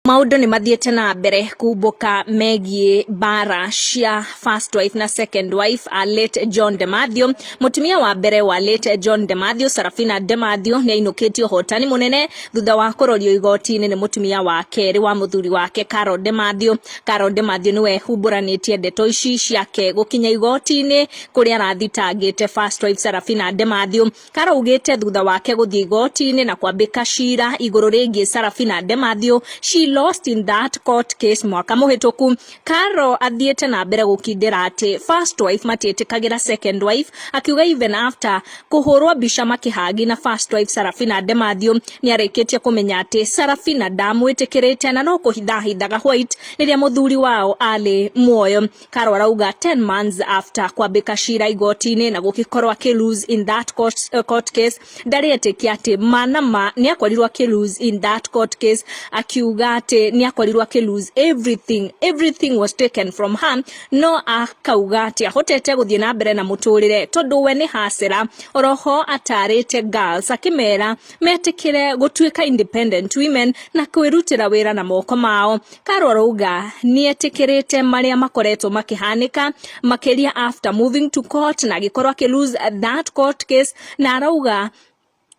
Maũndũ nĩ mathiĩte na mbere kumbũka megiĩ mbara cia first wife na second wife a late John DeMathew. Mũtumia wa mbere wa late John DeMathew, Sarafina DeMathew, nĩ ainũkĩtie ũhotani mũnene thutha wa kũrorio igoti-inĩ nĩ mũtumia wa kerĩ wa mũthuri wake Carol DeMathew. Carol DeMathew nĩwe humbũranĩtie ndeto ici ciake gũkinya igoti-inĩ kũrĩa arathitangĩte first wife Sarafina DeMathew. Carol augĩte thutha wake gũthiĩ igoti-inĩ na kwambĩka cira igũrũ rĩgiĩ Sarafina DeMathew, she lost in that court case mwaka mũhĩtũku. Carol athiĩte na mbere gũkindĩra atĩ first wife matiĩtĩkagĩra second wife, akiuga even after kũhũrwo mbica makĩhagi na first wife Sarafina DeMathew, nĩarĩkĩtie kũmenya atĩ Sarafina ndamwĩtĩkĩrĩte na no kũhithahithaga white rĩrĩa mũthuri wao arĩ muoyo. Carol arauga 10 months after kwambĩka cira igoti-inĩ na gũgĩkorwo akĩ lose in that court case, ndarĩ etĩkia atĩ ma na ma nĩ akorirwo akĩ lose in that court case, akiuga atĩ nĩ akorirwo akĩ lose everything, everything was taken from her, no akauga atĩ ahotete gũthiĩ na mbere na mũtũrĩre tondũ we nĩ hacera. Oroho atarĩte girls akĩmera metĩkĩre gũtuĩka independent women na kwĩrutĩra wĩra na moko mao. Carol arauga nĩ etĩkĩrĩte marĩa makoretwo makĩhanĩka makĩria after moving to court na agĩkorwo akĩ lose that court case, na arauga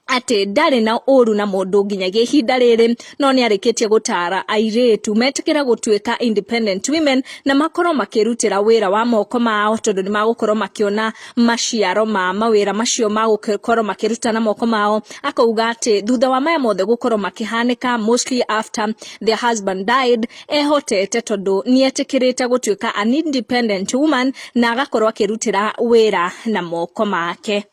atĩ ndarĩ na ũru na mũndũ nginyagia ihinda rĩrĩ, no nĩ arĩkĩtie gũtara airĩtu metĩkĩre gũtuĩka independent women na makorwo makĩrutĩra wĩra wa moko mao, tondũ nĩ magũkorwo makĩona maciaro ma mawĩra macio magũkorwo makĩruta na moko mao. Akauga atĩ thutha wa maya mothe gũkorwo makĩhanĩka, mostly after their husband died, ehotete tondũ nĩ etĩkĩrĩte gũtuĩka an independent woman na agakorwo akĩrutĩra wĩra na moko make.